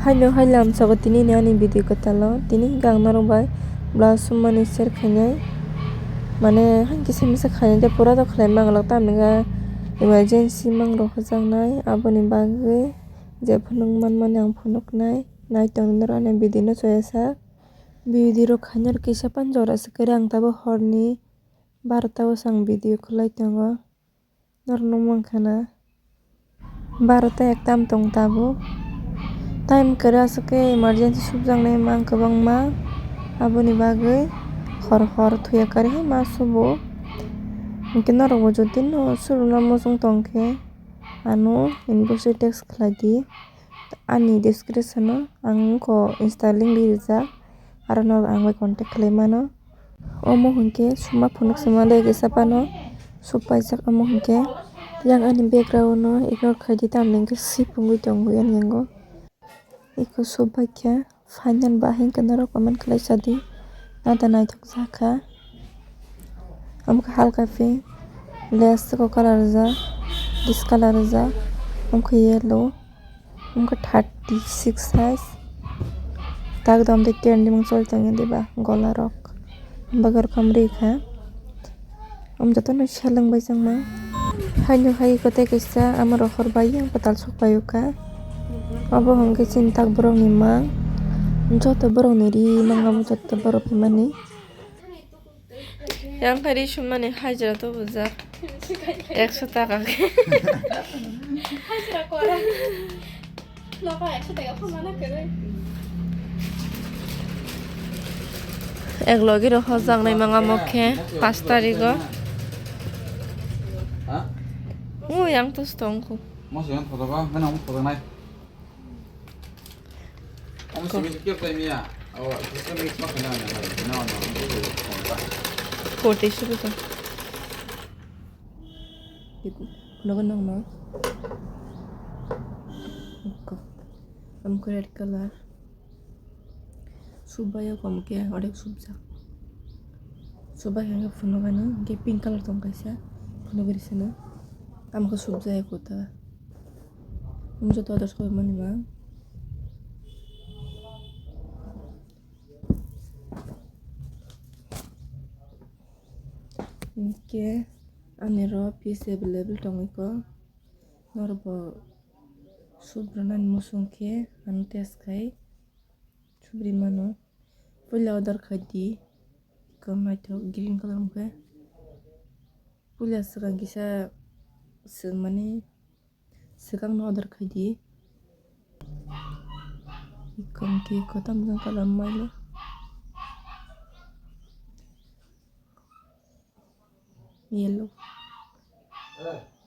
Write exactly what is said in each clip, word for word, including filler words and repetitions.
Haino hai lamsogo tini ni ani video kwtalo. Tini hwnkhe ang norok bai blouse sumani share khainai. Mane hankhe se masa khainai de pura do khlai manglok, tamni hwnkhe emergency mangrok hwjaknai, aboni bagwi je phunuk manmani ang phunuknai. Naitong norok ani video no choya sak. Video rok khainai rok kisa pan jora se kwrwi, ang tabuk horni barota o se ang video khlai tongo. Norok nukmankha na, barota ekta wng tong tabuk. Time kwrwi aswk khe emergency subjaknai mang kwbangma, aboni bagwi hor hor thuya karwi ma subo. Hinkhe norokbo jotino subuna muchung tongkhe, ano inbox o text khlai di. Ani description o ang wngkha Insta link rijak, aro norok ang bai contact khlai mano. Omo hinkhe suma phunuk sima de kisa phano suk paijak, omo hinkhe yang ani background no ignore khaidi, tamni hinkhe sip wngwi tongo yang yango. Eko suk bai khe final ba hinkhe norok comment khlai sadi, nata naithok jakha. Omo khe halka pink, lace o colour rijak, discolour rijak, omo khe yellow. Wngkha thirty six size. Tak dam de trending choli tongya diba gola rok. Bagwi rokom ri kha. Am jotono seleng bai changma. Haino hai kote kaisa ama rohor bai yang patal sok pai kha. Obo hwnkhe chini tak borok ni mang. Joto borok ni ri mang abo joto borok ni mani. Yang khe ri sumani hajira to bujak. Ekso taka khe. Hajira kora. Noka ekso taka phone mana kere. Ek logi ro hojak nai manga mokhe pas tarigo. Ha? Ngo yang to stong ko. Mo se yang photo ba, mana mo photo nai. Ang simi kep tai miya. Awa, kep mix ma kena na. Na na. Forty sudu to. Logo nang no. Ko. Am ko red color. Subaya kom ke odek subjak. Subaya ke phunugana ke pink color tong kaisa. Phunugari sana. Am ko subjaya kota. Ang joto order khaimani ma. Hinkhe ani ro piece available tongwi kho. Norokbo subranani muchung khe ano test khai subri mano. Puila order khai di. Ekdom naithok green color wngkhe. Puila swkang kisa swk mani. Swkang no order khai di. Ekdom khe kwtam jang kalam mailo. Yellow.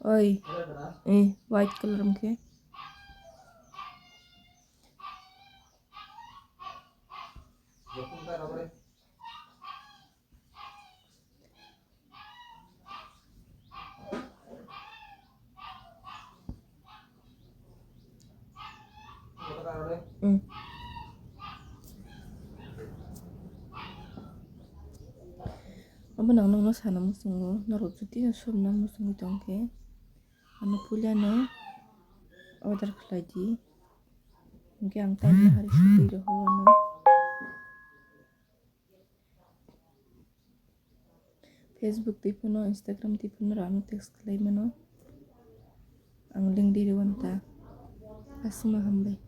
Oi. Eh, white color wngkhe. Mm. Obo nang nokno sana muchungo, norok jotino sobna muchungwi tongkhe, ano puilano order khlai di, hinkhe ang tamni hari sugwi rw ano. Facebook twi phano, Instagram twi phano rang text khlai mano. Ang link di rw ta. Aswkno hambai.